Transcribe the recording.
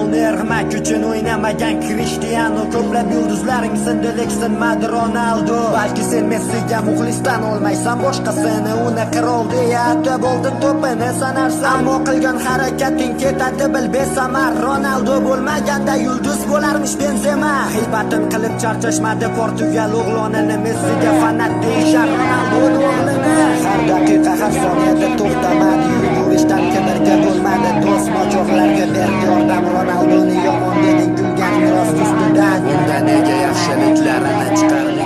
Golni ermak uchun o'ynamagan Krishtianu. Ko'plab yulduzlaring sindi, lek sinmadi Ronaldo. Balki sen Messiga muxlisdan olmaysan boshqasini. Uni qirol deya atab, oltin to'pini sanarsan. Ammo qilgan harakating ketadi, bil, besamar. Ronaldo bo'lmaganda yulduz bo'larmish Benzema. G'iybatin qilib charchashmadi Portugal o'g'lonini. Messiga fanat deyishar Ronaldoni o'g'lini. Har daqiqa, har soniyada to'xtamadi yugurishdan, kibrga bo'lmadi do'st, nochorlarga berdi yordam. Ronaldoni yomon deding, kulganing rost ustidan. Unda nega yaxshiliklarini chiqarding?